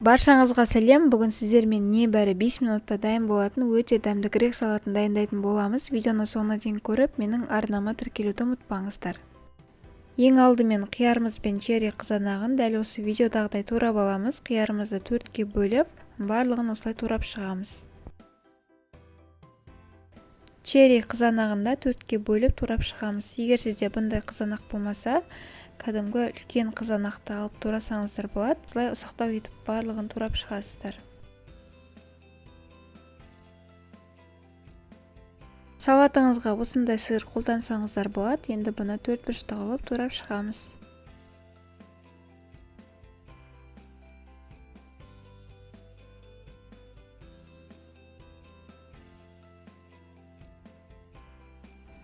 Баршаңызға сәлем! Бүгін сіздермен небәрі 5 минутта дайын болатын өте дәмді грек салатын дайындайтын боламыз. Видеоны соңына дейін көріп, менің арнама тіркелуді ұмытпаңыздар. Ең алдымен қиярымыз бен черри қызанағын дәл осы видеодағыдай турап аламыз. Қиярымызды 4-ке бөліп, барлығын осылай турап шығамыз. Черри қызанағын да 4-ке бөліп турап шығамыз. Егер сізде бұндай қызанақ болмаса, кәдімгі үлкен қызанақты алып турасаңыздар болады. Осылай ұсақтау етіп барлығын турап шығасыздар. Салатыңызға осындай сыр қолдансаңыздар болады. Енді бұны 4 бұрышты қылып турап шығамыз.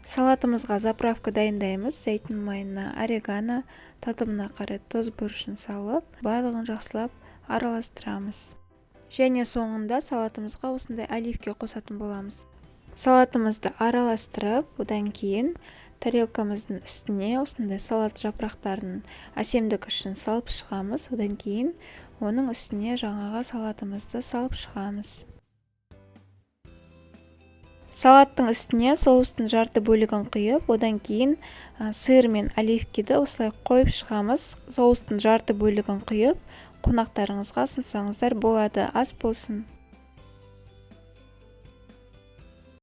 Салатымызға заправка дайындаймыз. Зәйтүн майына орегано, татымына қарай тұз, бұрышын салып, барлығын жақсылап араластырамыз. Және соңында салатымызға осындай оливки қосатын боламыз. Салатымызды араластырып, одан кейін тарелкамыздың үстіне осындай салат жапырақтарын әсемдік үшін салып шығамыз. Одан кейін оның үстіне жаңағы салатымызды салып шығамыз. Салаттың үстіне соустың жарты бөлігін құйып, одан кейін сыр мен оливкиді осылай қойып шығамыз. Соустың жарты бөлігін құйып, қонақтарыңызға ұсынсаңыздар болады. Ас болсын!